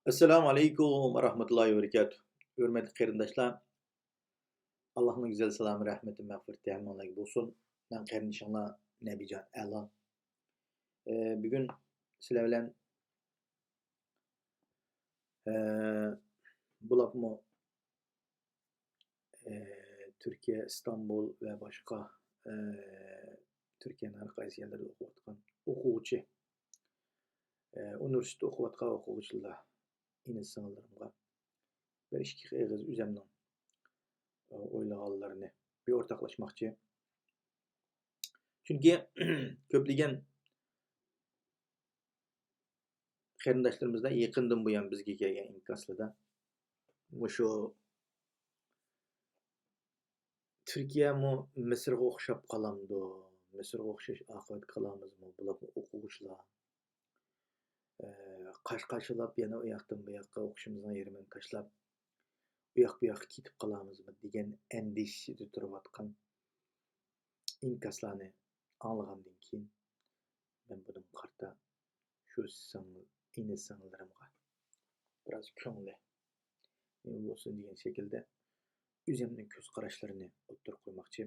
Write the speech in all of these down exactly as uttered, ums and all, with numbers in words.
ئەسسالامۇ ئەلەيكۇم ۋە رەھمەتۇللاھى ۋە بەرىكاتۇھ. ھۆرمەتلىك قېرىنداشلار، ئاللاھنىڭ گۈزەل سالامى، رەھمىتى، مەغپىرىتى ھەممىڭلارغا بولسۇن. مەن قېرىندىشىڭلار نەبىجان ئەلا. ئە، بۈگۈن سىلەر بىلەن، ئە، بولۇپمۇ ئە، تۈركىيە، ئىستانبۇل ۋە باشقا، ئە، تۈركىيەنىڭ ھەر قايسى يەرلىرىدە ئوقۇۋاتقان ئوقۇغۇچى، ئە، ئۇنىۋېرسىتېتتا ئوقۇۋاتقان ئوقۇغۇچىلار، ئىنى-سىڭىللىرىمغا بىر ئىككى ئېغىز ئۆزۈمنىڭ، ئە، ئويلىغانلىرىنى بىر ئورتاقلاشماقچى. چۈنكى كۆپلىگەن قېرىنداشلىرىمىزدا يېقىندىن بۇيان بىزگە كەلگەن ئىنكاسلىرىدا مۇشۇ تۈركىيەمۇ مىسىرغا ئوخشاپ قالامدۇ؟ مىسىرغا ئوخشاش ئاقىۋەتكە قالامىزمۇ؟ بولۇپمۇ ئوقۇغۇچىلار، ئە، قاش قارشىلاپ يەنە ئۇ ياقتىن بۇ ياققا ئوقۇشىمىزنىڭ يېرىمىنى تاشلاپ، ئۇ ياق بۇ ياققا كېتىپ قالامىزمۇ دېگەن ئەندىشىدە تۇرۇۋاتقان ئىنكاسلارنى ئاڭلىغاندىن كېيىن، مەن بۇنىڭغا قارىتا شۇ سىڭ-، ئىنى-سىڭىللىرىمغا بىراز كۆڭلى نېمە بولسۇن دېگەن شەكىلدە ئۆزۈمنىڭ كۆز قاراشلىرىنى ئوتتۇرىغا قويماقچى.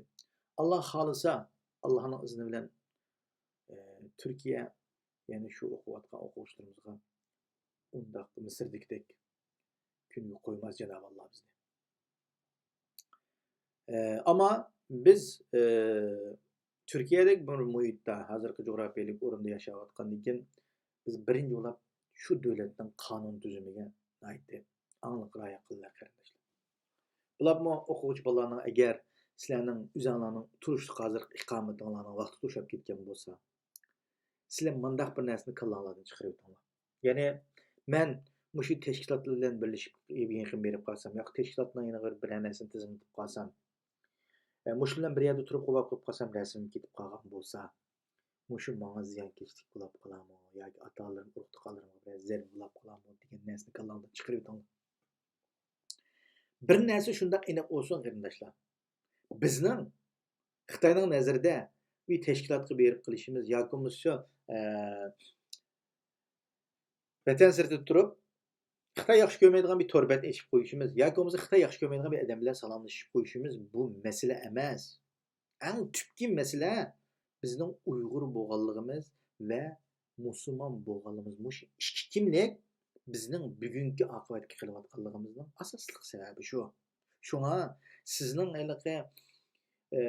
ئاللا خالىسا، ئاللانىڭ ئىزنى بىلەن، ئە، تۈركىيە، يەنى شۇ ئوقۇۋاتقان ئوقۇغۇچىلىرىمىزغا ئۇنداق مىسىردىكىدەك كۈنگە قويماس جانابى ئاللا بىزنى. ئە، ئەمما بىز، ئە، تۈركىيەدەك بىر مۇھىتتا، ھازىرقى جۇغراپىيەلىك ئورۇندا ياشاۋاتقاندىن كېيىن، بىز بىرىنچى بولۇپ شۇ دۆلەتنىڭ قانۇن تۈزۈمىگە ناھايىتى ئاڭلىق رىئايە قىلدۇق، قېرىنداشلار. بولۇپمۇ ئوقۇغۇچى بالىلارنىڭ، ئەگەر سىلەرنىڭ ئۆزۈڭلارنىڭ تۇرۇشلۇق ھازىرقى ئىقامىتىڭلارنىڭ ۋاقتى توشۇپ كەتكەن بولسا، سىلەر مۇنداق بىر نەرسىنى كاللاڭلاردىن چىقىرىۋېتىڭلار. يەنى مەن مۇشۇ تەشكىلاتلار بىلەن بىرلىشىپ يېقىن بېرىپ قالسام، ياكى تەشكىلاتنىڭ يەنە بىر، بىرەر نەرسىنى تىزىملىتىپ قالسام، ئە، مۇشۇ بىلەن بىر يەردە تۇرۇپ قوباپ قويۇپ قالسام، رەسىمىم كېتىپ قالغان بولسا، مۇشۇ ماڭا زىيانكەشلىك بولاپ قالامۇ ياكى ئاتا-ئانىلىرىم، ئۇرۇق-تۇغقانلىرىمغا بىرەر زەربە بولاپ قالامۇ دېگەن نەرسىنى كاللاڭدىن چىقىرىۋېتىڭلار. بىر نەرسە شۇنداق ئېنىق بولسۇن، قېرىنداشلار. بىزنىڭ خىتاينىڭ نەزىرىدە بىر تەشكىلاتقا بېرىپ قېلىشىمىز ياكى بولمىسا، ئە، ۋەتەن سىرتىدا تۇرۇپ، خىتاي ياخشى كۆرمەيدىغان بىر تور بەت ئېچىپ قويۇشىمىز ياكى بولمىسا خىتاي ياخشى كۆرمەيدىغان بىر ئادەم بىلەن سالاملىشىپ قويۇشىمىز بۇ مەسىلە ئەمەس. ئەڭ تۈپكى مەسىلە بىزنىڭ ئۇيغۇر بولغانلىقىمىز ۋە مۇسۇلمان بولغانلىقىمىز. مۇشۇ ئىككى كىملىك بىزنىڭ بۈگۈنكى ئاقىۋەتكە قېلىۋاتقانلىقىمىزنىڭ ئاساسلىق سەۋەبى شۇ. شۇڭا سىزنىڭ ھېلىقى، ئە،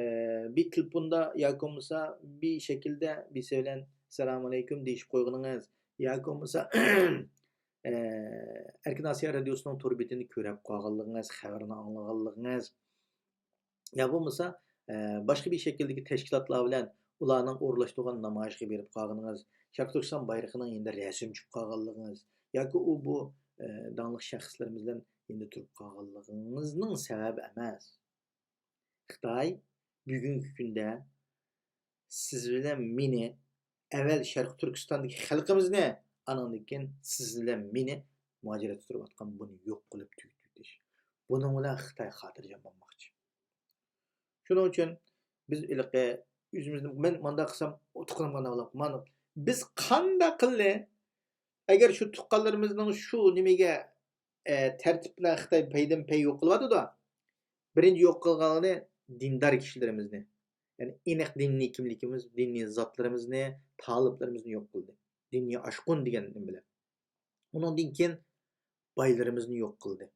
بىر تېلېفوندا ياكى بولمىسا بىر شەكىلدە بىرسى بىلەن سالام ئەلەيكۇم دېيىشىپ قويغىنىڭىز ياكى بولمىسا، ئە، ئەركىن ئاسىيا رادىيوسىنىڭ تور بېتىنى كۆرۈپ قالغانلىقىڭىز، خەۋىرىنى ئاڭلىغانلىقىڭىز، يا بولمىسا، ئە، باشقا بىر شەكىلدىكى تەشكىلاتلار بىلەن ئۇلارنىڭ ئورۇنلاشتۇرغان نامايىشىغا بېرىپ قالغىنىڭىز، شەرقىي تۈركىستان بايرىقىنىڭ يېنىدا رەسىم چۈشۈپ قالغانلىقىڭىز ياكى ئۇ بۇ، ئە، داڭلىق شەخسلىرىمىز بىلەن يېنىدا تۇرۇپ قالغانلىقىڭىزنىڭ سەۋەبى ئەمەس. خىتاي بۈگۈنكى كۈندە سىز بىلەن مېنى، ئەۋۋەل شەرقىي تۈركىستاندىكى خەلقىمىزنى، ئانىڭدىن كېيىن سىز بىلەن مېنى مۇھاجىرەتتە تۇرۇۋاتقان بۇنى يوق قىلىپ تۈگىتىۋېتىش. بۇنىڭ بىلەن خىتاي خاتىرجەم بولماقچى. شۇنىڭ ئۈچۈن بىز ھېلىقى ئۆزىمىزنى، مەن مانداق قىلسام، تۇغقىنىم قانداق بولۇپ، مانا بىز قانداق قىلدى؟ ئەگەر شۇ تۇغقانلىرىمىزنىڭ شۇ نېمىگە، ئە، تەرتىپ بىلەن خىتاي پەيدىن پەي يوق قىلىۋاتىدۇ. بىرىنچى يوق قىلغانلىرى دىندار كىشىلىرىمىزنى، يەنى ئېنىق دىنىي كىملىكىمىز، دىنىي زاتلىرىمىزنى، تالىپلىرىمىزنى يوق قىلدى. دىنىي ئاشقۇن دېگەن نېمە بىلەن. ئۇنىڭدىن كېيىن بايلىرىمىزنى يوق قىلدى.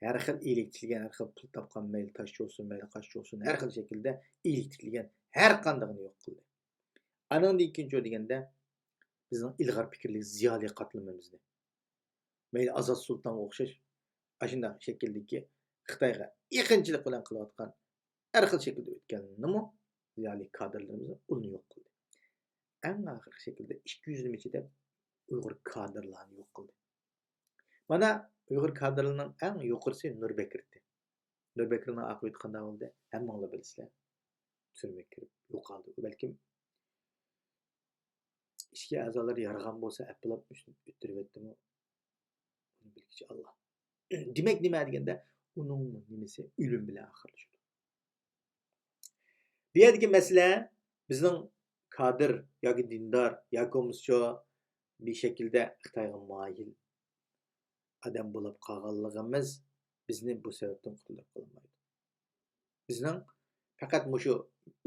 ھەر خىل ئىگىلىك تىكلىگەن، ھەر خىل پۇل تاپقان، مەيلى تاشچى بولسۇن، مەيلى قاشچى بولسۇن، ھەر خىل شەكىلدە ئىگىلىك تىكلىگەن ھەر قاندىقىنى يوق قىلدى. ئانىڭدىن كېيىنچۇ دېگەندە، بىزنىڭ ئىلغار پىكىرلىك زىيالىي قاتلىمىمىزنى، مەيلى ئازاد سۇلتانغا ئوخشاش ئاشۇنداق شەكىلدىكى خىتايغا يېقىنچىلىق بىلەن قىلىۋاتقان ھەر خىل شەكىلدە ئۆتكەننىمۇ زىيالىي كادىرلىرىمىزنى ئۇلنى يوق قىلدى. ئەڭ ئاخىرقى شەكىلدە ئىككى يۈز نېمىچە دەپ ئۇيغۇر كادىرلارنى يوق قىلدى. مانا ئۇيغۇر كادىرلىرىنىڭ ئەڭ يۇقىرىسى نۇر بەكرىتى. نۇر بەكرىنىڭ ئاقىۋىتى قانداق بولدى؟ ھەممىڭلار بىلىسىلەر. تۈرمىگە كىرىپ يوقالدى. ئۇ بەلكىم ئىچكى ئەزالىرى يارىغان بولسا، ئەپپىلاپ ئۆتتۈرۈۋەتتىمۇ، ئۇنى بىلگۈچى ئاللا. دېمەك، نېمە دېگەندە، ئۇنىڭ نېمىسى ئۆلۈم بىلەن ئاخىرلىشىدۇ. بۇ يەردىكى مەسىلە بىزنىڭ كادىر ياكى دىندار ياكى بولمىسىچۇ بىر شەكىلدە خىتايغا مايىل، ئادەم بولۇپ قالغانلىقىمىز بىزنى بۇ سەۋەبتىن قۇتۇلدۇرۇپ قالمايدۇ. بىزنىڭ پەقەت مۇشۇ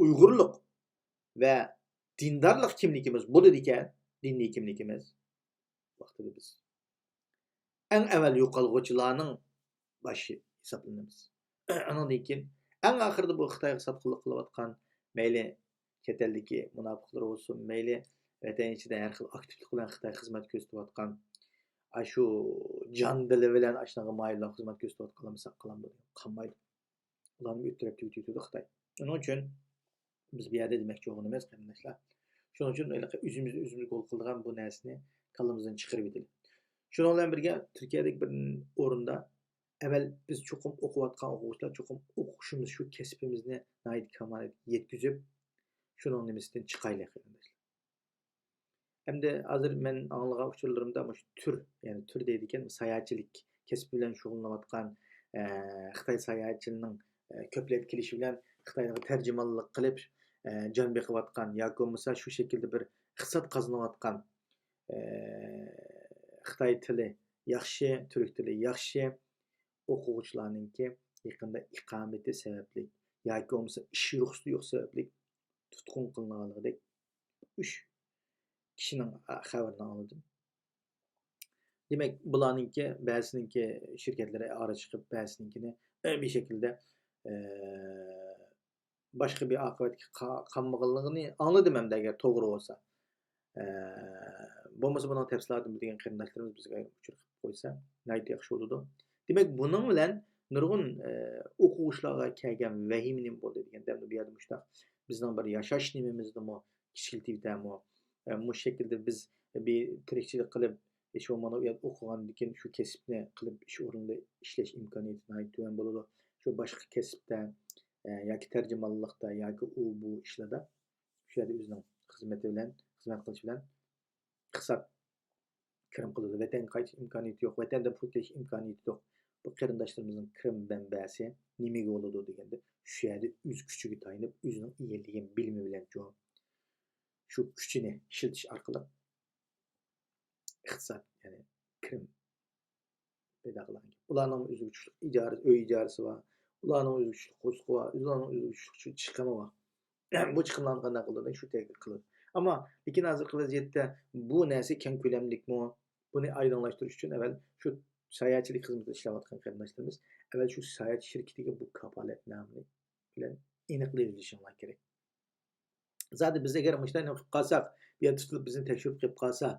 ئۇيغۇرلۇق ۋە دىندارلىق كىملىكىمىز بولىدىكەن، دىنىي كىملىكىمىز، ۋاقتىدا بىز ئەڭ ئەۋۋەل يوقالغۇچىلارنىڭ باشى ھېسابلىنىمىز. ئۇنىڭدىن كېيىن ئەڭ ئاخىرىدا بۇ خىتايغا ساتقۇنلۇق قىلىۋاتقان، مەيلى چەت ئەلدىكى مۇناپىقلار بولسۇن، مەيلى ۋەتەن ئىچىدە ھەر خىل ئاكتىپلىق بىلەن خىتايغا خىزمەت كۆرسىتىۋاتقان، ئاشۇ جان دىلى بىلەن ئاشۇنىڭغا مايىللاپ خىزمەت كۆرسىتىۋاتقانلارمۇ ساق قالامدۇ؟ قالمايدۇ. ئۇلارنى ئۆتتۈرۈپ تۈگىتىۋېتىدۇ خىتاي. شۇنىڭ ئۈچۈن بىز بۇ يەردە دېمەكچى بولغىنىمىز، قېرىنداشلار، شۇنىڭ ئۈچۈن ھېلىقى ئۆزىمىزنى ئۆزىمىز گول قىلىدىغان بۇ نەرسىنى كاللىمىزدىن چىقىرىۋېتىلى. شۇنىڭ بىلەن بىرگە، تۈركىيەدىكى بىر ئورۇندا ئەۋۋەل بىز چوقۇم ئوقۇۋاتقان ئوقۇغۇچىلار چوقۇم ئوقۇشىمىز، شۇ كەسپىمىزنى ناھايىتى كامالەتكە يەتكۈزۈپ، شۇنىڭ نېمىسىدىن چىقايلى، قېرىنداشلار. ئەمدى ھازىر مەن ئاڭلىغان ئۇچۇرلىرىمدا مۇشۇ تۈر، يەنى تۈر دەيدىكەن، ساياھەتچىلىك كەسپى بىلەن شۇغۇللىنىۋاتقان، ئە، خىتاي ساياھەتچىلىرىنىڭ، ئە، كۆپلەپ كېلىشى بىلەن خىتايغا تەرجىمانلىق قىلىپ، ئە، جان بېقىۋاتقان ياكى بولمىسا شۇ شەكىلدە بىر ئىقتىساد قازىنىۋاتقان، ئە، خىتاي تىلى ياخشى، تۈرك تىلى ياخشى ئوقۇغۇچىلارنىڭكى يېقىندا ئىقامىتى سەۋەبلىك ياكى بولمىسا ئىش رۇخسىتى يوق سەۋەبلىك تۇتقۇن قىلىنغانلىقىدەك ئۈچ كىشىنىڭ خەۋىرىنى ئاڭلىدىم. دېمەك، بۇلارنىڭكى بەزىسىنىڭكى شىركەتلىرى ئارا چىقىپ، بەزىسىنىڭكىنى، ئە، بىر شەكىلدە، ئە، باشقا بىر ئاقىۋەتكە قا-، قالمىغانلىقىنى ئاڭلىدىم ئەمدى، ئەگەر توغرا بولسا. ئە، بولمىسا بۇنىڭ تەپسىلاتىنى بىلگەن قېرىنداشلىرىمىز بىزگە ئۇچۇر قىلىپ قويسا ناھايىتى ياخشى بولىدۇ. دېمەك، بۇنىڭ بىلەن نۇرغۇن، ئە، ئوقۇغۇچىلارغا كەلگەن ۋەھىمە نېمە بولدى دېگەندە، ئەمدى بۇ يەردە مۇشۇنداق بىزنىڭ بىر ياشاش نېمىمىزنىمۇ كىچىكلىتىۋېتەرمۇ؟ ئە، مۇشۇ شەكىلدە بىز بىر تىرىكچىلىك قىلىپ، ھېچ بولمىغاندا ئۇ يەردە ئوقۇغاندىن كېيىن شۇ كەسىپنى قىلىپ ئىش ئورنىدا ئىشلەش ئىمكانىيىتى ناھايىتى تۆۋەن بولىدۇ. شۇ باشقا كەسىپتە، ئە، ياكى تەرجىمانلىقتا ياكى ئۇ بۇ ئىشلاردا شۇ يەردە ئۆزىنىڭ خىزمىتى بىلەن، خىزمەت قىلىشى بىلەن ئىقتىساد كىرىم قىلىدۇ. ۋەتەنگە قايتىش ئىمكانىيىتى يوق، ۋەتەندە پۇل كېلىش ئىمكانىيىتى يوق. بۇ قېرىنداشلىرىمىزنىڭ كىرىم مەنبەسى نېمىگە بولىدۇ دېگەندە، شۇ يەردە ئۆز كۈچىگە تايىنىپ، ئۆزىنىڭ ئىگىلىگەن بىلىمى بىلەن شۇ، شۇ كۈچىنى ئىشلىتىش ئارقىلىق ئىقتىساد، يەنى كىرىم پەيدا قىلغان گەپ. ئۇلارنىڭ ئۆزىگە چۈشلۈك ئىجارە، ئۆي ئىجارىسى بار. ئۇلارنىڭ ئۆزىگە چۈشلۈك قورسىقى بار. ئۇلارنىڭ ئۆزىگە چۈشلۈك چىقىمى بار. بۇ چىقىملارنى قانداق قىلىدۇ؟ شۇ تەرەپكە قىلىدۇ. ئەمما لېكىن ھازىرقى ۋەزىيەتتە بۇ نەرسە كەڭ كۆلەملىكمۇ؟ بۇنى ئايدىڭلاشتۇرۇش ئۈچۈن ئەۋۋەل شۇ ساياھەتچىلىك خىزمىتىدە ئىشلەۋاتقان قېرىنداشلىرىمىز ئەۋۋەل شۇ ساياھەت شىركىتىگە بۇ كاپالەتنامىنى بىلەن ئېنىقلىۋېلىشىڭلار كېرەك. زادى بىز ئەگەر مۇشۇنداق نېمە قىلىپ قالساق، بۇ يەردە تۇتۇلۇپ بىزنى تەكشۈرۈپ قېلىپ قالسا،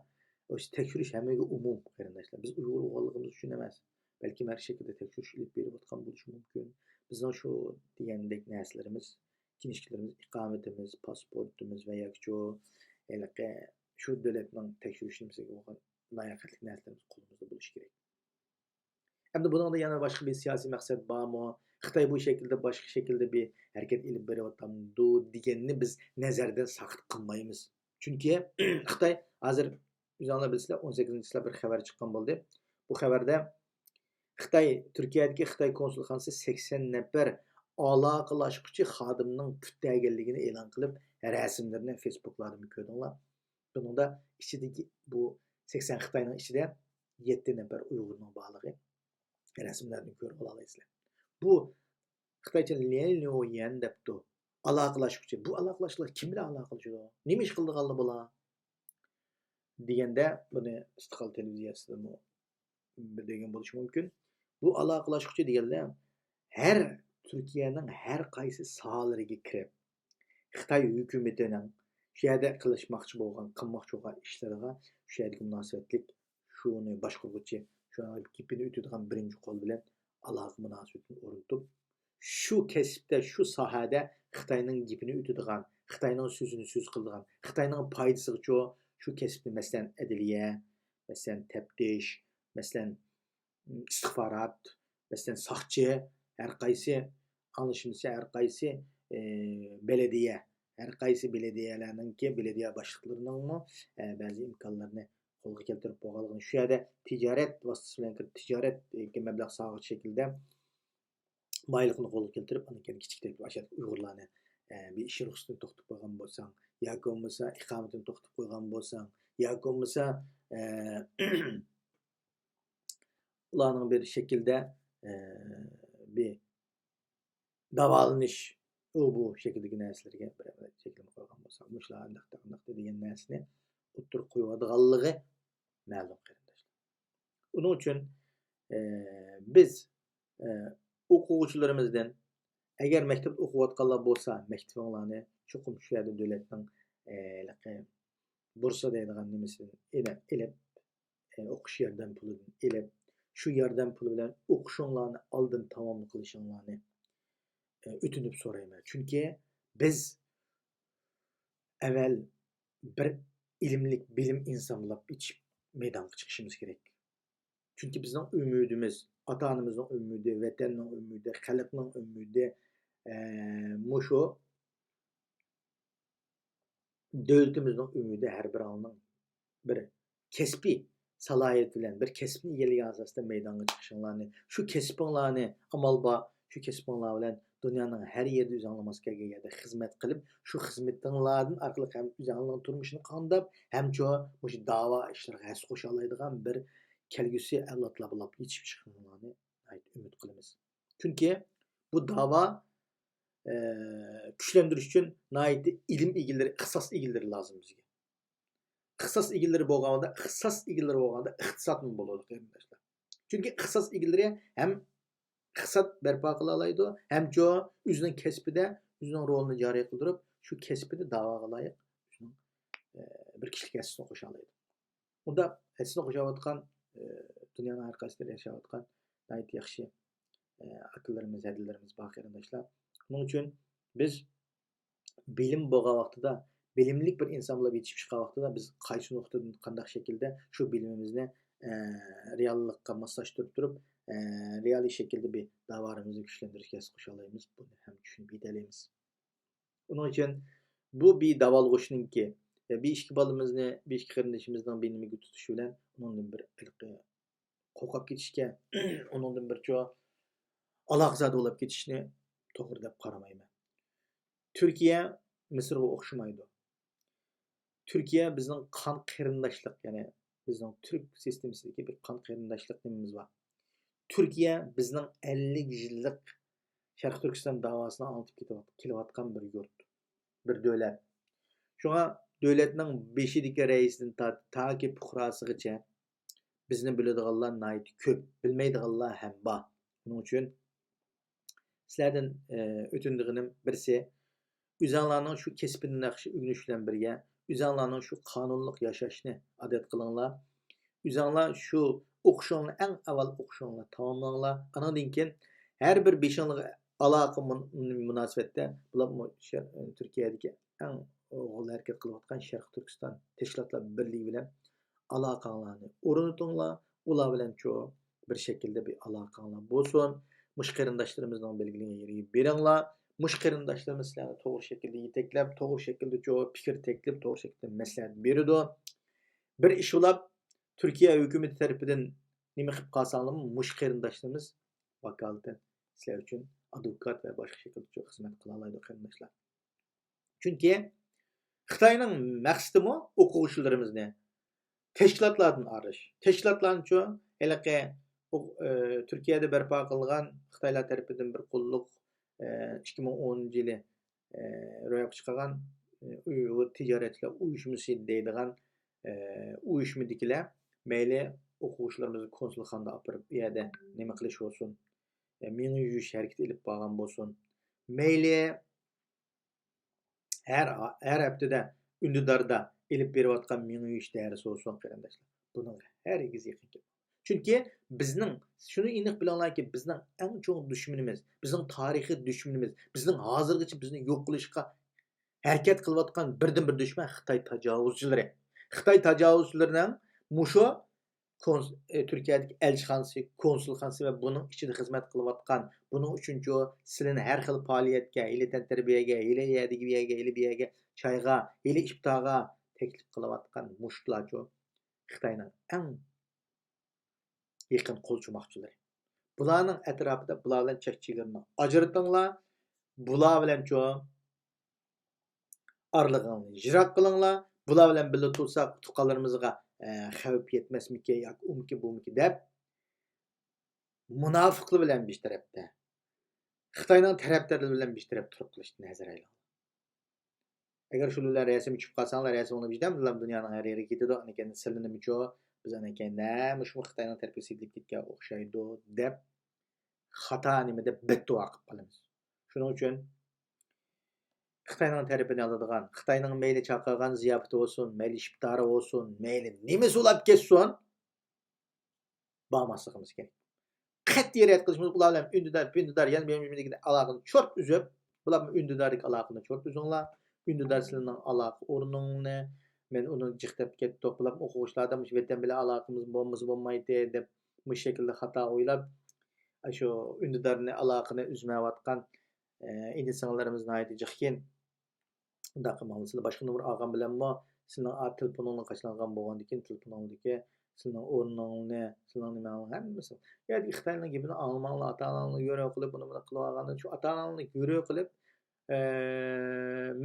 ئاشۇ تەكشۈرۈش ھەممىگە ئومۇم، قېرىنداشلار. بىز ئۇيغۇر بولغانلىقىمىز ئۈچۈن ئەمەس، بەلكىم ھەر شەكىلدە تەكشۈرۈش ئېلىپ بېرىۋاتقان بولۇشى مۇمكىن. بىزنىڭ شۇ دېگەندەك نەرسىلىرىمىز، كىنىشكىلىرىمىز، ئىقامىتىمىز، پاسپورتىمىز ۋە ياكى شۇ ھېلىقى شۇ دۆلەتنىڭ تەكشۈرۈش نېمىسىگە بولغان لاياقەتلىك نەرسىلىرىمىز قولىمىزدا بولۇشى كېرەك. ئەمدى بۇنىڭدا يەنە باشقا بىر سىياسىي مەقسەت بارمۇ؟ خىتاي بۇ شەكىلدە، باشقا شەكىلدە بىر ھەرىكەت ئېلىپ بېرىۋاتامدۇ دېگەننى بىز نەزەردىن ساقىت قىلمايمىز. چۈنكى خىتاي ھازىر، ئۆزۈڭلار بىلىسىلەر، ئون سەككىزىنچى چىسلا بىر خەۋەر چىققان بولدى. بۇ خەۋەردە خىتاي، تۈركىيەدىكى خىتاي كونسۇلخانىسى سەكسەن نەپەر ئالاقىلاشقۇچى خادىمنىڭ پۈتتەرگەنلىكىنى ئېلان قىلىپ، رەسىملىرىنى فېيسبۇكلاردىمۇ كۆردۈڭلار. بۇنىڭدا ئىچىدىكى بۇ سەكسەن خىتاينىڭ ئىچىدە يەتتە نەپەر ئۇيغۇرنىڭ بارلىقى رەسىملەردىن كۆرۈپ ئالالايسىلەر. بۇ خىتايچە ليەنليۇيەن دەپتۇ. ئالاقىلاشقۇچى. بۇ ئالاقىلاشقۇچىلار كىم بىلەن ئالاقىلىشىدۇ؟ نېمە ئىش قىلىدىغانلار بۇلار؟ دېگەندە بۇنى ئىستىقلال تېلېۋىزىيەسىدىمۇ بىر دېگەن بولۇشى مۇمكىن. بۇ ئالاقىلاشقۇچى دېگەنلەر ھەر تۈركىيەنىڭ ھەر قايسى ساھەلىرىگە كىرىپ، خىتاي ھۆكۈمىتىنىڭ شۇ يەردە قىلىشماقچى بولغان، قىلماقچى بولغان ئىشلىرىغا شۇ يەردىكى مۇناسىۋەتلىك شۇنى باشقۇرغۇچى، شۇنىڭ گېپىنى ئۆتىدىغان بىرىنچى قول بىلەن ئالاقە مۇناسىۋىتىنى ئورنىتىپ، شۇ كەسىپتە، شۇ ساھەدە خىتاينىڭ گېپىنى ئۆتىدىغان، خىتاينىڭ سۆزىنى سۆز قىلىدىغان، خىتاينىڭ پايدىسىغىچۇ شۇ كەسىپنى، مەسىلەن، ئەدلىيە، مەسىلەن، تەپتىش، مەسىلەن، ئىستىخبارات، مەسىلەن، ساقچى، ھەر قايسى، ئاڭلىشىمىزچە، ھەر قايسى، ئى، بەلەدىيە، ھەر قايسى بەلەدىيەلەرنىڭكى، بەلەدىيە باشلىقلىرىنىڭمۇ، ئە، بەزى ئىمكانلىرىنى قولغا كەلتۈرۈپ بولغانلىقىنى، شۇ يەردە تىجارەت ۋاسىتىسى بىلەن كىرىپ، تىجارەت، ئى، مەبلەغ سالغۇچى شەكلىدە بايلىقنى قولغا كەلتۈرۈپ، ئاندىن كېيىن كىچىك تەكلىپ ئاشۇ ئۇيغۇرلارنى، ئە، بىر ئىش رۇخسىتىنى توختىتىپ قويغان بولساڭ، ياكى بولمىسا ئىقامىتىنى توختىتىپ قويغان بولساڭ، ياكى بولمىسا، ئە، ئۇلارنىڭ بىر شەكىلدە، ئە، بىر داۋالىنىش، ئۇ بۇ شەكىلدىكى نەرسىلەرگە بىر شەكىلدە قويغان بولساق، مۇشۇلار ئانداق، ئانداق دېگەن نەرسىنى ئوتتۇرىغا قويۇۋاتىدىغانلىقى مەلۇم، قېرىنداشلار. ئۇنىڭ ئۈچۈن، ئە، بىز، ئە، ئوقۇغۇچىلىرىمىزدىن، ئەگەر مەكتەپتە ئوقۇۋاتقانلار بولسا، مەكتىپىڭلارنى چوقۇم شۇ يەردە دۆلەتنىڭ، ئە، ھېلىقى بۇرسا دەيدىغان نېمىسىدىن ئېلىپ، ئېلىپ، ئە، ئوقۇش ياردەم پۇلىدىن ئېلىپ، شۇ ياردەم پۇلى بىلەن ئوقۇشۇڭلارنى ئالدىن تامام قىلىشىڭلارنى، ئە، ئۆتۈنۈپ سورايمەن. چۈنكى بىز ئەۋەل بىر ئىلىملىك، بىلىم ئىنسانلاپ ئېچىپ مەيدانغا چىقىشىمىز كېرەك. چۈنكى بىزنىڭ ئۈمىدىمىز، ئاتا-ئانىمىزنىڭ ئۈمىدى، ۋەتەننىڭ ئۈمىدى، خەلقنىڭ ئۈمىدى، ئە، مۇشۇ دۆلىتىمىزنىڭ ئۈمىدى ھەر بىرىڭلارنىڭ بىر كەسپىي سالاھىيىتى بىلەن، بىر كەسىپنى ئىگىلىگەن ئاساستا مەيدانغا چىقىشىڭلارنى، شۇ كەسپىڭلارنى، ئامال بار، شۇ كەسپىڭلار بىلەن دۇنيانىڭ ھەر يېرىدە ئۆزۈڭلار ماس كەلگەن يەردە خىزمەت قىلىپ، شۇ خىزمىتىڭلاردىن ئارقىلىق ھەم ئۆزۈڭلارنىڭ تۇرمۇشىنى قامداپ، ھەمچۇ مۇشۇ داۋا ئىشلىرىغا ھەسسە قوشالايدىغان بىر كەلگۈسى ئەۋلادلار بولاپ يېتىشىپ چىقىشىڭلارنى ناھايىتى ئۈمىد قىلىمىز. چۈنكى بۇ داۋا، ئە، كۈچلەندۈرۈش ئۈچۈن ناھايىتى ئىلىم ئىگىلىرى، ئىختىساس ئىگىلىرى لازىم بىزگە. ئىختىساس ئىگىلىرى بولغاندا، ئىختىساس ئىگىلىرى بولغاندا ئىقتىسادمۇ بولىدۇ، قېرىنداشلار. چۈنكى ئىختىساس ئىگىلىرى ھەم ئىقتىساد بەرپا قىلالايدۇ، ھەمچۇ ئۆزىنىڭ كەسپىدە ئۆزىنىڭ رولىنى جارى قىلدۇرۇپ، شۇ كەسپىدە داۋاغا لايىق ئۆزىنىڭ، ئە، بىر كىشىلىك ھەسسىسىنى قوشالايدۇ. ئۇنداق ھەسسىسىنى قوشاۋاتقان، ئە، دۇنيانىڭ ھەر قايسى يەردە ياشاۋاتقان ناھايىتى ياخشى، ئە، ئاكىلىرىمىز، ھەدىلىرىمىز بار، قېرىنداشلار. شۇنىڭ ئۈچۈن بىز بىلىم بولغان ۋاقتىدا، بىلىملىك بىر ئىنسان بولۇپ يېتىشىپ چىققان ۋاقتىدا بىز قايسى نۇقتىدىن قانداق شەكىلدە شۇ بىلىمىمىزنى، ئە، رېئاللىققا ماسلاشتۇرۇپ تۇرۇپ، ئە، رېئالىي شەكىلدە بىر داۋالىرىمىزنى كۈچلەندۈرۈشكە ھەسسە قوشالايمىز، بۇنى ھەم چۈشىنىپ يېتەلەيمىز. ئۇنىڭ ئۈچۈن بۇ بىر داۋالغۇشنىڭكى، بىر ئىككى بالىمىزنى، بىر ئىككى قېرىندىشىمىزنىڭ بىر نېمىگە تۇتۇشى بىلەن ئۇنىڭدىن بىر ھېلىقى قورقۇپ كېتىشكە، ئۇنىڭدىن بىرچۇ ئالاقىزادە بولۇپ كېتىشنى توغرا دەپ قارىمايمەن. تۈركىيە مىسىرغا ئوخشىمايدۇ. تۈركىيە بىزنىڭ قان قېرىنداشلىق، يەنى بىزنىڭ تۈرك سىستېمىسىدىكى بىر قان قېرىنداشلىق نېمىمىز بار. تۈركىيە بىزنىڭ ئەللىك يىللىق شەرقىي تۈركىستان داۋاسىنى ئاڭلىتىپ كېتىۋات-، كېلىۋاتقان بىر يۇرت، بىر دۆلەت. شۇڭا دۆلەتنىڭ بېشىدىكى رەئىسىدىن تارتىپ تاكى پۇقراسىغىچە بىزنى بىلىدىغانلار ناھايىتى كۆپ، بىلمەيدىغانلار ھەم بار. شۇنىڭ ئۈچۈن سىلەردىن، ئە، ئۆتۈنىدىغىنىم بىرسى، ئۆزەڭلارنىڭ شۇ كەسپىنى ياخشى ئۆگىنىش بىلەن بىرگە، ئۆزەڭلارنىڭ شۇ قانۇنلۇق ياشاشنى ئادەت قىلىڭلار. ئۆزەڭلار شۇ ئوقۇشۇڭلار، ئەڭ ئاۋۋال ئوقۇشۇڭلار تاماملاڭلار. ئانىڭدىن كېيىن ھەر بىر بېشىڭلارغا ئالاقە مۇن-، مۇناسىۋەتتە، بولۇپمۇ شەر-، تۈركىيەدىكى ئەڭ غول ھەرىكەت قىلىۋاتقان شەرقىي تۈركىستان تەشكىلاتلار بىرلىكى بىلەن ئالاقەڭلارنى ئورنىتىڭلار. ئۇلار بىلەن شۇ بىر شەكىلدە بىر ئالاقەڭلار بولسۇن. مۇشۇ قېرىنداشلىرىمىزنىڭ بەلگىلىگەن يېرىگە بېرىڭلار. مۇشۇ قېرىنداشلىرىمىز سىلەرنى توغرا شەكىلدە يېتەكلەپ، توغرا شەكىلدە شۇ پىكىر تەكلىپ، توغرا شەكىلدە مەسلىھەت بېرىدۇ. بىر ئىش بولاپ، تۈركىيە ھۆكۈمىتى تەرىپىدىن نېمە قىلىپ قالساڭلارمۇ، مۇشۇ قېرىنداشلىرىمىز ۋاكالىتەن سىلەر ئۈچۈن ئادۋوكات ۋە باشقا شەكىلدە شۇ خىزمەت قىلالايدۇ، قېرىنداشلار. چۈنكى خىتاينىڭ مەقسىتىمۇ ئوقۇغۇچىلىرىمىزنى تەشكىلاتلاردىن ئايرىش. تەشكىلاتلارنىچۇ؟ ھېلىقى ئوق-، ئى، تۈركىيەدە بەرپا قىلغان خىتايلار تەرىپىدىن بىر قۇللۇق، ئى، ئىككى مىڭ ئونىنچى يىلى، ئى، روياپقا چىقارغان، ئى، ئۇيغۇر تىجارەتچىلەر ئۇيۇشمىسى دەيدىغان، ئى، ئۇيۇشمىدىكىلەر مەيلى ئوقۇغۇچىلىرىمىزنى كونسۇلخانىدا ئاپىرىپ، ئۇ يەردە نېمە قىلىش بولسۇن، ئى، مېڭە يۇيۇش ھەرىكىتى ئېلىپ بارغان بولسۇن، مەيلى ھەر، ھەر ھەپتىدە ئۈندىداردا ئېلىپ بېرىۋاتقان مېڭە يۇيۇش دەرسى بولسۇن، قېرىنداشلار. بۇنىڭغا ھەرگىز يېقىن كەلمەڭ. چۈنكى بىزنىڭ، شۇنى ئېنىق بىلىڭلاركى، بىزنىڭ ئەڭ چوڭ دۈشمىنىمىز، بىزنىڭ تارىخىي دۈشمىنىمىز، بىزنىڭ ھازىرغىچە بىزنى يوق قىلىشقا ھەرىكەت قىلىۋاتقان بىردىنبىر دۈشمەن خىتاي تاجاۋۇزچىلىرى. خىتاي تاجاۋۇزچىلىرىنىڭ مۇشۇ كونس-، ئى، تۈركىيەدىكى ئەلچىخانىسى، كونسۇلخانىسى ۋە بۇنىڭ ئىچىدە خىزمەت قىلىۋاتقان، بۇنىڭ ئۈچۈنچۇ سىلىنى ھەر خىل پائالىيەتكە، ھېلى تەنتەربىيەگە، ھېلى يەدىكى بىر يەرگە، ھېلى بىر يەرگە، چايغا، ھېلى ئىپتارغا تەكلىپ قىلىۋاتقان مۇشۇلارچۇ خىتاينىڭ ئەڭ يېقىن قولچۇماقچىلىرى. بۇلارنىڭ ئەتراپىدا بۇلار بىلەن چەك چېگرىنى ئاجرىتىڭلار. بۇلار بىلەنچۇ ئارىلىقىڭلارنى يىراق قىلىڭلار. بۇلار بىلەن بىللە تۇرساق، تۇغقانلىرىمىزغا، ئە، خەۋپ يەتمەسمىكى ياكى ئۇمىكى بۇمىكى دەپ، مۇناپىقلار بىلەن بىر تەرەپتە، خىتاينىڭ تەرەپدارلىرى بىلەن بىر تەرەپتە تۇرۇپ قېلىشتىن ھەزەر ئەيلەڭ. ئەگەر شۇلار بىلەن رەسىمگە چۈشۈپ قالساڭلار، رەسىمىڭلار بىردەم دۇنيانىڭ ھەر يېرىگە كېتىدۇ. ئانىكەن سىلىنىمۇچۇ، بىز ئانىكەن نە مۇشۇ خىتاينىڭ تەرىپىگە سېلىنىپ كەتكەن ئوخشايدۇ دەپ خاتا نېمىدە بەتدۇئا قىلىپ قالىمىز. شۇنىڭ ئۈچۈن خىتاينىڭ تەرىپىنى ئالىدىغان، خىتاينىڭ مەيلى چاقىرغان زىياپىتى بولسۇن، مەيلى ئىپتارى بولسۇن، مەيلى نېمىسى بولاپ كەتسۇن، بارماسلىقىمىز كېرەك. قەتئىي رەت قىلىشىمىز، ئۇلار بىلەن ئۈندىدار، پۈندىدار، يەنە بىر ئالاقىنى چورت ئۈزۈپ، بۇلار بىلەن ئۈندىداردىكى ئالاقىنى چورت ئۈزۈڭلار. ئۈندىدار سىلىنىڭ ئالاقە ئورنۇڭنى، مەن ئۇنى جىق دەپ كەتتۇق، بۇلار ئوقۇغۇچىلاردا مۇشۇ ۋەتەن بىلەن ئالاقىمىز بولمىسا بولمايتتى دەپ، مۇشۇ شەكىلدە خاتا ئويلاپ، شۇ ئۈندىدارنى، ئالاقىنى ئۈزمەيۋاتقان، ئە، ئىنى-سىڭىللىرىمىز ناھايىتى جىقكىن. ئۇنداق قىلماڭلار. سىلەر باشقا نومۇر ئالغان بىلەنمۇ سىلىنىڭ ئا-، تېلېفونۇڭلار قاچىلانغان بولغاندىكىن، تېلېفونۇڭدىكى سىلىنىڭ ئورنۇڭنى، سىلىنىڭ نېمەڭلارنى ھەممىسى. يەردىكى خىتاينىڭ گېپىنى ئاڭلىماڭلار، ئاتا-ئاناڭلارنى گۆرۈ قىلىپ، بۇنى بۇنى قىلىۋالغاندىن شۇ ئاتا-ئاناڭلارنى گۆرۈ قىلىپ، ئە،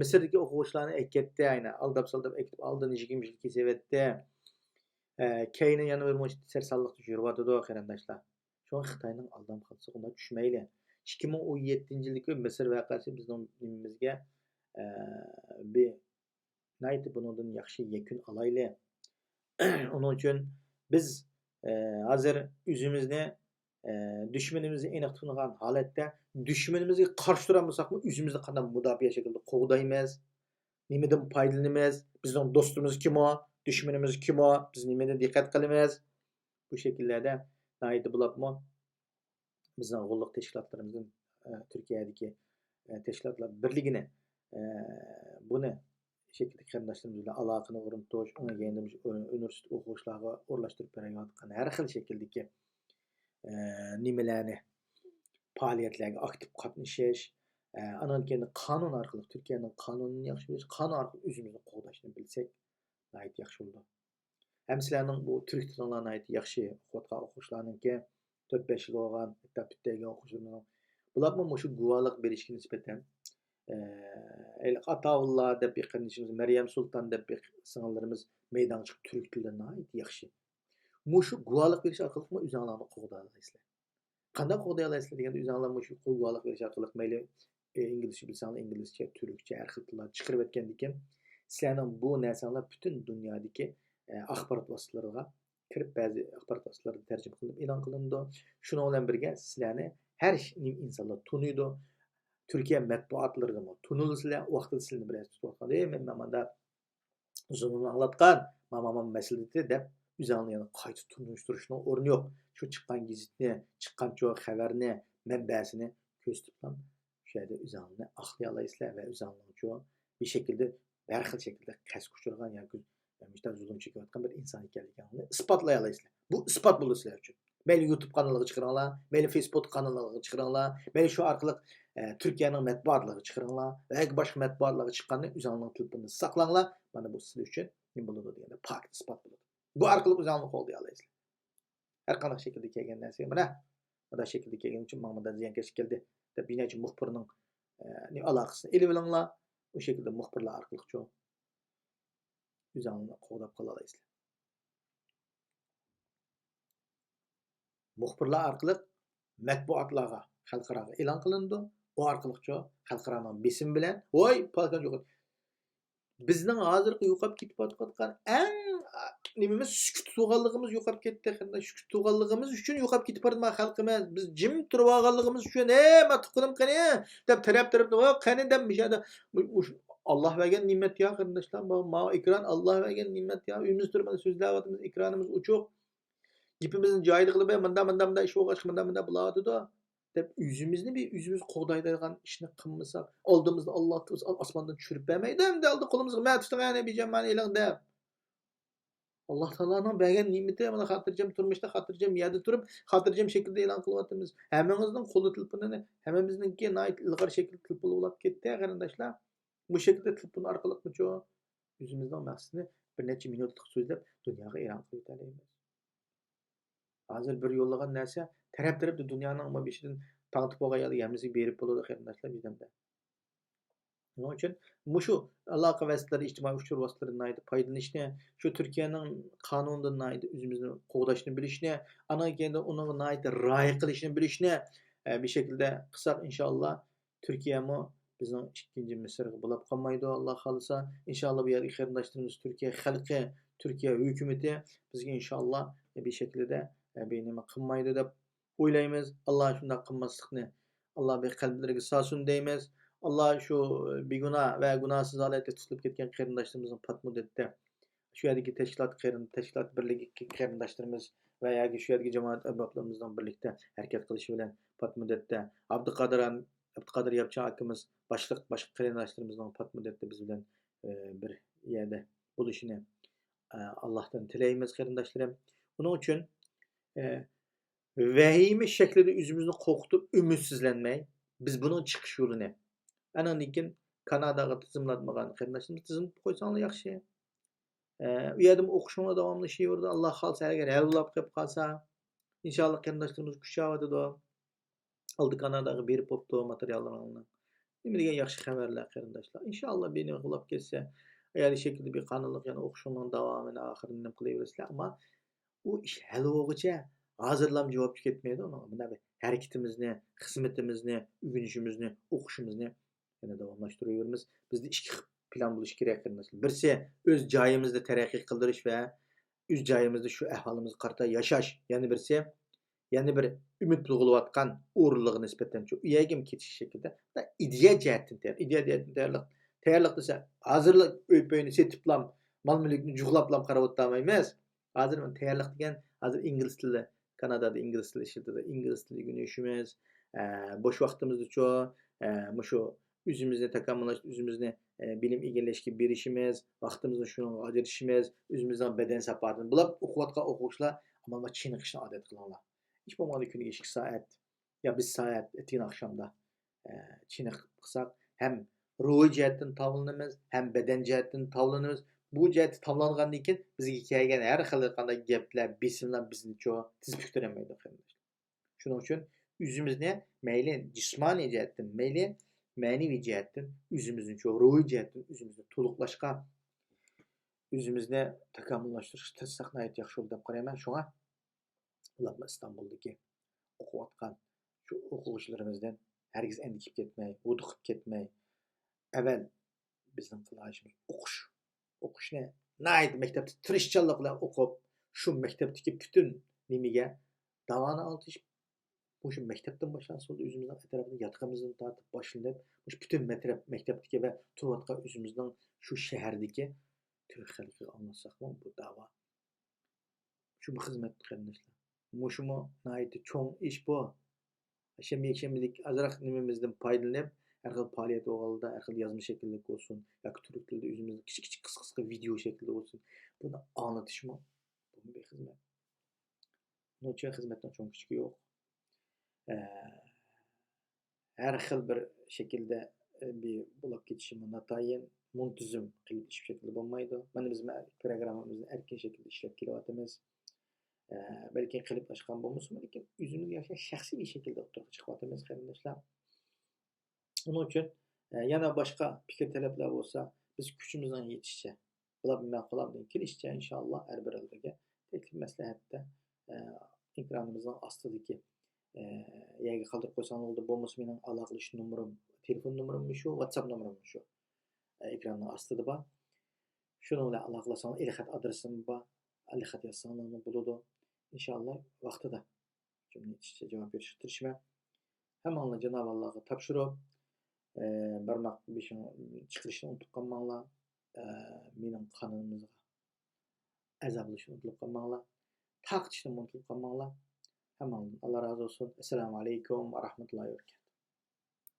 مىسىردىكى ئوقۇغۇچىلارنى ئەكەتتى، ئەينە ئالداپ-سالداپ ئەكېتىپ، ئالدىن يىگىرمە يىل كېسىۋەتتى. ئە، كەينى يەنە بىر مۇنچە سەرسانلىقتا يۈرۈۋاتىدۇ، قېرىنداشلار. شۇڭا خىتاينىڭ ئالدام خالتىسىغا ئۇنداق چۈشمەيلى. ئىككى مىڭ ئون يەتتىنچى يىلدىكى مىسىر ۋەقەسى بىزنىڭ نېمىمىزگە، ئە، بىر ناھايىتى بۇنىڭدىن ياخشى يەكۈن ئالايلى. ئۇنىڭ ئۈچۈن بىز، ئە، ھازىر ئۆزىمىزنى، ئە، دۈشمىنىمىزنى ئېنىق تونۇغان ھالەتتە، دۈشمىنىمىزگە قارشى تۇرالمىساقمۇ، ئۆزىمىزنى قانداق مۇداپىئە شەكلىدە قوغدايمىز؟ نېمىدىن پايدىلىنىمىز؟ بىزنىڭ دوستىمىز كىمۇ؟ دۈشمىنىمىز كىمۇ؟ بىز نېمىدىن دىققەت قىلىمىز؟ بۇ شەكىللەردە ناھايىتى بولۇپمۇ بىزنىڭ غوللۇق تەشكىلاتلىرىمىزدىن، ئە، تۈركىيەدىكى، ئە، تەشكىلاتلار بىرلىكىنى، ئە، بۇنى شەكىلدىكى قېرىنداشلىرىمىز بىلەن ئالاقىنى ئورنىتىش، ئۇنىڭ يەنە ئۇنىۋېرسىتېت ئوقۇغۇچىلارغا ئورۇنلاشتۇرۇپ بېرىۋاتقان ھەر خىل شەكىلدىكى، ئە، نېمىلەرنى، پائالىيەتلەرگە ئاكتىپ قاتنىشىش، ئە، ئانان كېيىن قانۇن ئارقىلىق، تۈركىيەنىڭ قانۇنىنى ياخشى بىلىش، قانۇن ئارقىلىق ئۆزىمىزنى قوغداشنى بىلسەك ناھايىتى ياخشى بولىدۇ. ھەم سىلەرنىڭ بۇ تۈرك تىلىڭلار ناھايىتى ياخشى ئوقۇۋاتقان ئوقۇغۇچىلارنىڭكى، تۆت بەش يىل بولغان، ھەتتا پۈتتۈرگەن ئوقۇغۇچىلىرىمنىڭ، بۇلارمۇ مۇشۇ گۇۋاھلىق بېرىشكە نىسبەتەن، ئە، ھېلىقى ئاتاۋۇللا دەپ بىر قېرىندىشىمىز، مەريەم سۇلتان دەپ بىر سىڭىللىرىمىز مەيدانغا چىقىپ تۈرك تىلىدا ناھايىتى ياخشى. مۇشۇ گۇۋاھلىق بېرىش ئارقىلىقمۇ ئۆزۈڭلارنى قوغدايالايسىلەر. قانداق قوغدىيالايسىلەر دېگەندە، ئۆزۈڭلار مۇشۇ قول گۇۋاھلىق بېرىش ئارقىلىق مەيلى، ئى، ئىنگلىزچە بىلسەڭلار، ئىنگلىزچە، تۈركچە، ھەر خىل تىللاردا چىقىرىۋەتكەندىكىن، سىلەرنىڭ بۇ نەرسەڭلار پۈتۈن دۇنيادىكى، ئە، ئاخبارات ۋاسىتىلىرىغا كىرىپ، بەزى ئاخبارات ۋاسىتىلىرىدا تەرجىمە قىلىنىپ ئېلان قىلىنىدۇ. شۇنىڭ بىلەن بىرگە، سىلەرنى ھەر ش-، نېمە ئىنسانلار تونۇيدۇ. تۈركىيە مەتبۇئاتلىرىدىمۇ تونۇلىسىلەر، ۋاقتىدا سىلەرنى بىرەرسى تۇتۇۋاتقان، ئەي، مەن مانا زۇلۇمنى ئاڭلاتقان، ماما ماما مەسىلىدە دەپ، ئۆزۈڭنى يەنە قايتا تونۇشتۇرۇشنىڭ ئورنى يوق. شۇ چىققان گېزىتنى، چىققانچۇ خەۋەرنى، مەنبەسىنى كۆرسىتىپلا شۇ يەردە ئۆزۈڭنى ئاقلىيالايسىلەر ۋە ئۆزۈڭنىڭچۇ بىر شەكىلدە، ھەر خىل شەكىلدە قەستكە ئۇچرىغان ياكى مۇشۇنداق زۇلۇم چېكىۋاتقان بىر ئىنسان ئىكەنلىكىڭنى ئىسپاتلايالايسىلەر. بۇ ئىسپات بولىدۇ سىلەر ئۈچۈن. مەيلى يۇتۇب قانىلىغا چىقىرىڭلار، مەيلى فېيسبۇك قانىلىغا چىقىرىڭلار، مەيلى شۇ ئارقىلىق، ئە، تۈركىيەنىڭ مەتبۇئاتلىرىغا چىقىرىڭلار ۋە ياكى باشقا مەتبۇئاتلارغا چىققاندا ئۆزۈڭلارنىڭ تېلېفونىنى ساقلاڭلار. مانا بۇ سىلەر ئۈچۈن نېمە بولىدۇ دېگەندە پاكىت ئىسپات بولىدۇ. بۇ ئارقىلىق ئۆزۈڭلارنى قوغدىيالايسىلەر. ھەر قانداق شەكىلدە كەلگەن نەرسىگە مانا مۇنداق شەكىلدە كەلگەن ئۈچۈن ماڭا مۇنداق زىيانكەشلىك كەلدى دەپ بىر نەچچە مۇخبىرنىڭ، ئە، ئالاقىسىنى ئېلىۋېلىڭلار. ئۇ شەكىلدە مۇخبىرلار ئارقىلىقچۇ ئۆزۈڭلارنى قوغداپ قالالايسىلەر. مۇخبىرلار ئارقىلىق مەتبۇئاتلارغا، خەلقئاراغا ئېلان قىلىنىدۇ. ئۇ ئارقىلىقچۇ خەلقئارانىڭ بېسىمى بىلەن، ۋاي، پالكان يوقىدى. بىزنىڭ ھازىرقى يوقاپ كېتىۋاتقان ئەڭ، نېمىمىز، سۈكۈت تۇتۇۋالغانلىقىمىز يوقاپ كەتتى، قېرىنداش. سۈكۈت تۇتۇۋالغانلىقىمىز ئۈچۈن يوقاپ كېتىپ بارىدۇ خەلقىمىز. بىز جىم تۇرۇۋالغانلىقىمىز ئۈچۈن، ھەي، ما تۇغقىنىم قېنى؟ دەپ تەرەپ-تەرەپتە، ۋاي، قېنى؟ دەپ مۇشۇ يەردە، مۇ-، مۇشۇ ئاللا بەرگەن نېمەت يا، قېرىنداشلار. ماۋۇ، ماۋۇ ئېكران ئاللا بەرگەن نېمەت يا. ئۆيىمىزدە تۇرۇپ مانا سۆزلەۋاتىمىز، ئېكرانىمىز ئوچۇق. گېپىمىزنى جايىدا قىلىپ، مۇنداق، مۇنداق، مۇنداق ئىش بولغاچقا، مۇنداق، مۇنداق بولۇۋاتىدۇ، دەپ ئۆزىمىزنى بىر ئۆزىمىز قوغدايدىغان ئىشنى قىلمىساق، ئالدىمىزدا ئاللا تۇرسا، ئاسماندىن چۈشۈرۈپ بەرمەيدۇ ئەمدى ئالدى قولىمىزغا، مە تۇتۇڭ ئەنە بىجام مانا ئېلىڭ دەپ. ئاللا تائالانىڭ بەرگەن نېمىتى، مانا خاتىرجەم تۇرمۇشتا، خاتىرجەم يەردە تۇرۇپ، خاتىرجەم شەكىلدە ئېلان قىلىۋاتىمىز. ھەممىڭىزنىڭ قولىدا تېلېفونىنى، ھەممىمىزنىڭكى ناھايىتى ئىلغار شەكىلدە تېلېفون بولاپ كەتتى، قېرىنداشلار. بۇ شەكىلدە تېلېفون ئارقىلىقمۇچۇ ئۆزىمىزنىڭ مەقسىتىنى بىر نەچچە مىنۇتلۇق سۆزلەپ دۇنياغا ئېلان قىلىۋېتەلەيمىز. ھازىر بىر يوللىغان نەرسە تەرەپ-تەرەپتە دۇنيانىڭ بېشىدىن تاڭ ئاتقان يەرلىك ھەممىسىگە بېرىپ بولىدۇ، قېرىنداشلار، بىردەمدە. شۇنىڭ ئۈچۈن مۇشۇ ئالاقە ۋاسىتىلىرى، ئىجتىمائىي ئۇچۇر ۋاسىتىلىرىدىن ناھايىتى پايدىلىنىشنى، شۇ تۈركىيەنىڭ قانۇنىدىن ناھايىتى ئۆزىمىزنى قوغداشنى بىلىشنى، ئانان كېيىن ئۇنىڭغا ناھايىتى رىئايە قىلىشنى بىلىشنى، ئە، بىر شەكىلدە قىلساق، ئىنشائاللا، تۈركىيەمۇ بىزنىڭ ئىككىنچى مىسىرغا بولاپ قالمايدۇ، ئاللا خالىسا. ئىنشائاللا، بۇ يەردىكى قېرىنداشلىرىمىز، تۈركىيە خەلقى، تۈركىيە ھۆكۈمىتى بىزگە ئىنشائاللا بىر شەكىلدە، ئە، بىر نېمە قىلمايدۇ دەپ ئويلايمىز. ئاللا شۇنداق قىلماسلىقنى، ئاللا بىر قەلبلىرىگە سالسۇن دەيمىز. ئاللا شۇ بىگۇناھ ۋە گۇناھسىز ھالەتتە تۇتۇلۇپ كەتكەن قېرىنداشلىرىمىزنىڭ پات مۇددەتتە شۇ يەردىكى تەشكىلات قېرىن-، تەشكىلات بىرلىكى قېرىنداشلىرىمىز ۋە ياكى شۇ يەردىكى جامائەت ئەربابلىرىمىزنىڭ بىرلىكتە ھەرىكەت قىلىشى بىلەن پات مۇددەتتە ئابدۇقادىر، ئابدۇقادىر ياپچان ئاكىمىز باشلىق باشقا قېرىنداشلىرىمىزنىڭ پات مۇددەتتە بىز بىلەن، ئە، بىر يەردە بولۇشىنى، ئە، ئاللاھتىن تىلەيمىز، قېرىنداشلىرىم. ئۇنىڭ ئۈچۈن، ئە، ۋەھىمە شەكلىدە ئۆزىمىزنى قورقۇتۇپ، ئۈمىدسىزلەنمەي، بىز بۇنىڭ چىقىش يولىنى، ئاندىن كېيىن كاناداغا تىزىملاتمىغان قېرىنداشلىرىمىز تىزىملىتىپ قويساڭلار ياخشى. ئە، ئۇ يەردىمۇ ئوقۇشۇڭلار داۋاملىشىۋېرىدۇ. ئاللا خالىسا، ئەگەر ھەل بولاپ قېلىپ قالسا، ئىنشاللا قېرىنداشلىرىمىز كۈچەۋاتىدۇ. ئالدى كاناداغا بېرىپ بوپتۇ ماتېرىياللىرىڭلارنى. نېمە دېگەن ياخشى خەۋەرلەر، قېرىنداشلار. ئىنشاللا بىر نېمە بولاپ كەتسە، ئايالى شەكلىدە بىر قانۇنلۇق يەنە ئوقۇشۇڭنىڭ داۋامىنى، ئاخىرىنى نېمە قىلىۋېرىسىلەر. ئەمما ئۇ ئىش ھەل بولغۇچە ھازىرلام جاۋاب كەتمەيدۇ ئۇنىڭغا. مانا بىر ھەرىكىتىمىزنى، خىزمىتىمىزنى، ئۆگىنىشىمىزنى، ئوقۇشىمىزنى يەنە داۋاملاشتۇرۇۋېرىمىز. بىزدە ئىككى خىل پىلان بولۇشى كېرەك، قېرىنداشلار. بىرسى ئۆز جايىمىزدا تەرەققىي قىلدۇرۇش ۋە ئۆز جايىمىزدا شۇ ئەھۋالىمىزغا قارىتا ياشاش. يەنە بىرسى، يەنە بىر ئۈمىد بىلدۈرۈلۈۋاتقان ئورۇنلىرىغا نىسبەتەن شۇ ئۇ يەرگىمۇ كېتىش شەكلىدە. ئىدىيە جەھەتتىن تەييار، ئىدىيە جەھەتتىن تەييارلىق، تەييارلىق دېسە، ھازىرلا ئۆي پۆينى سېتىپلام، مال مۈلۈكنى جۇغلاپلام قاراۋاتامايمىز. ھازىر تەييارلىق دېگەن، ھازىر ئىنگلىز تىلى، كانادادا ئىنگلىز تىلى ئىشلىتىدۇ، ئىنگلىز تىلى ئۆگىنىشىمىز، ئە، بوش ۋاقتىمىزدىچۇ، ئە، مۇشۇ ئۆزىمىزنى تاكامۇللاش، ئۆزىمىزنى، ئە، بىلىم ئىگىلەشكە بېرىشىمىز، ۋاقتىمىزنى شۇنىڭغا ئاجرىتىشىمىز، ئۆزىمىزنىڭ بەدەن ساپاسىنى. بۇلار ئوقۇۋاتقان ئوقۇغۇچىلار ئامال بار چېنىقىشنى ئادەت قىلىڭلار. ھېچ بولمىغاندا كۈنىگە ئىككى سائەت يا بىر سائەت ئەتىگەن ئاخشامدا، ئە، چېنىقىپ قىلساق، ھەم روھىي جەھەتتىن تاۋلىنىمىز، ھەم بەدەن جەھەتتىن تاۋلىنىمىز. بۇ جەھەتتە تاۋلانغاندىن كېيىن بىزگە كەلگەن ھەر خىل قانداق گەپلەر، بېسىملار بىزنىچۇ تىز پۈكتۈرەلمەيدۇ، قېرىنداشلار. شۇنىڭ ئۈچۈن ئۆزىمىزنى مەيلى جىسمانىي جەھەتتىن، مەيلى مەنىۋى جەھەتتىن ئۆزىمىزنىچۇ روھىي جەھەتتىن ئۆزىمىزنى تولۇقلاشقا، ئۆزىمىزنى تاكامۇللاشتۇرۇشقا تىرىشساق ناھايىتى ياخشى بولىدۇ دەپ قارايمەن. شۇڭا بولۇپمۇ ئىستانبۇلدىكى ئوقۇۋاتقان شۇ ئوقۇغۇچىلىرىمىزدىن ھەرگىز ئەندىكىپ كەتمەي، ھودۇقۇپ كەتمەي، ئەۋەل بىزنىڭ قىلىدىغان ئىشىمىز ئوقۇش. ئوقۇشنى ناھايىتى مەكتەپتە تىرىشچانلىق بىلەن ئوقۇپ، شۇ مەكتەپتىكى پۈتۈن نېمىگە داۋانى ئالتىشىپ، مۇشۇ مەكتەپتىن باشلانسا بولدى، ئۆزىمىزنىڭ ئەتراپىدا ياتىقىمىزدىن تارتىپ باشلىنىپ، مۇشۇ پۈتۈن مەترەپ-، مەكتەپتىكى ۋە تۇرۇۋاتقان ئۆزىمىزنىڭ شۇ شەھەردىكى تۈرك خەلقىگە ئاڭلاتساقمۇ بۇ داۋا. شۇمۇ خىزمەت، قېرىنداشلار. مۇشۇمۇ ناھايىتى چوڭ ئىش بۇ. شەنبە، يەكشەنبىلىك ئازراق نېمىمىزدىن پايدىلىنىپ، ھەر خىل پائالىيەت بولغاندا، ھەر خىل يازما شەكىللىك بولسۇن ياكى تۈرك تىلىدا ئۆزىمىزنىڭ كىچىك، كىچىك، قىسقا، قىسقا ۋىدېئو شەكلىدە بولسۇن، بۇنى ئاڭلىتىشمۇ، بۇمۇ بىر خىزمەت. بۇنىڭ ئۈچۈن خىزمەتنىڭ چوڭ كىچىكى يوق. ئە، ھەر خىل بىر شەكىلدە، ئە، بىر بولاپ كېتىشىمۇ ناتايىن، مۇنتىزىم قېلىپلىشىپ شەكىلدە بولمايدۇ. مانا بىز مە-، پىروگراممىمىزنى ئەركىن شەكىلدە ئىشلەپ كېلىۋاتىمىز. ئە، بەلكىم قېلىپلاشقان بولمىسىمۇ، لېكىن ئۆزىمىزگە ياشاش شەخسىي بىر شەكىلدە ئوتتۇرىغا چىقىۋاتىمىز، قېرىنداشلار. ئۇنىڭ ئۈچۈن، ئە، يەنە باشقا پىكىر تەلەپلەر بولسا، بىز كۈچىمىزنىڭ يېتىشىچە، بولۇپ مەن قولۇمدىن كېلىشىچە، ئىنشائاللا، ھەر بىرىڭلارغا تەكلىپ مەسلىھەتتە، ئە، ئېكرانىمىزنىڭ ئاستىدىكى، ئە، يەرگە قالدۇرۇپ قويساڭلار بولىدۇ. بولمىسا مېنىڭ ئالاقىلىشىش نومۇرۇم، تېلېفون نومۇرۇممۇ شۇ، ۋاتساپ نومۇرۇممۇ شۇ. ئە، ئېكراننىڭ ئاستىدا بار. شۇنىڭ بىلەن ئالاقىلاشساڭلار، ئېلخەت ئادرېسىم بار. ئېلخەت يازساڭلارمۇ بولىدۇ. ئىنشائاللا، ۋاقتىدا كۈچۈمنىڭ يېتىشىچە جاۋاب بېرىشكە تىرىشىمەن. ھەممىڭلارنى جانابى ئاللاغا تاپشۇرۇپ، ئە، بارماق بېشىڭ چىقىرىشنى ئۇنتۇپ قالماڭلار. ئە، مېنىڭ قانىلىمىزغا ئەزا بولۇشنى ئۇنتۇپ قالماڭلار. تارقىتىشنى ئۇنتۇپ قالماڭلار. ھەممىڭلاردىن ئاللا رازى بولسۇن. ئەسسالامۇ ئەلەيكۇم ۋە رەھمەتۇللاھى ۋە بەرىكاتۇھ.